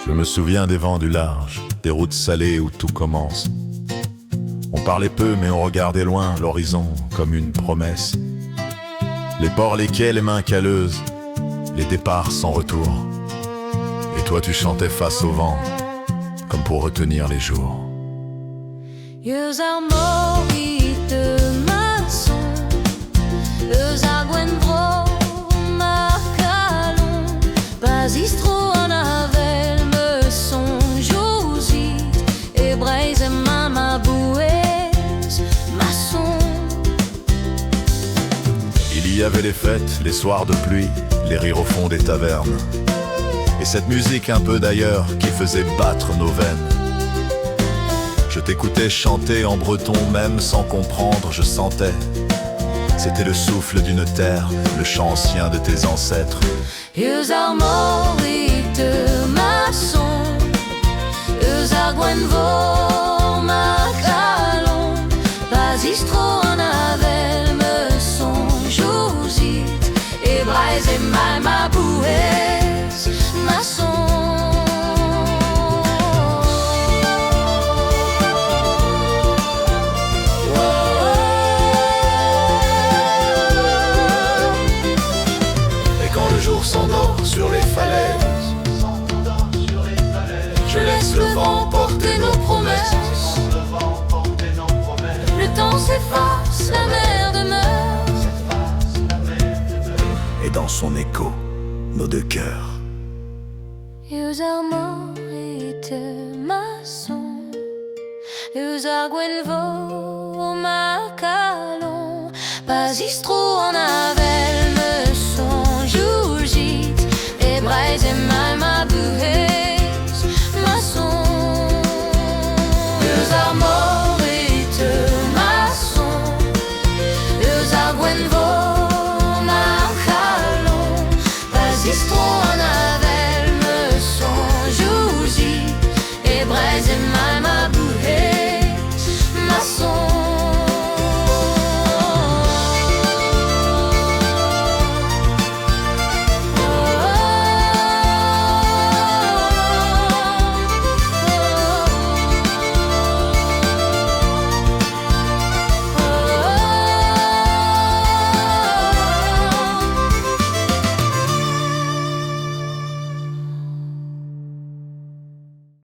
Je me souviens des vents du large, des routes salées où tout commence. On parlait peu mais on regardait loin l'horizon comme une promesse. Les ports, les quais, les mains calleuses, les départs sans retour. Et toi tu chantais face au vent, comme pour retenir les jours. Eus ar mor e teu ma son, Eus ar Gwenvro ma kalon, Pa zistro an avel me soñj ouzhit, E Breizh emañ ma buhez, ma son. Il y avait les fêtes, les soirs de pluie, les rires au fond des tavernes. Et cette musique un peu d'ailleurs qui faisait battre nos veines. Je t'écoutais chanter en breton, même sans comprendre, je sentais. C'était le souffle d'une terre, le chant ancien de tes ancêtres. Eus ar mor e teu ma son, Eus ar Gwenvro ma kalon, Pa zistro an avel me soñj ouzhit, E Breizh emañ ma buhez, ma son. Et quand le jour s'endort sur les falaises, Je laisse le vent porter nos promesses. Le temps s'efface, la mer demeure. Et dans son écho, nos deux cœurs. Eus ar mor e teu ma son, Eus ar Gwenvro ma kalon, Pa zistro an avel.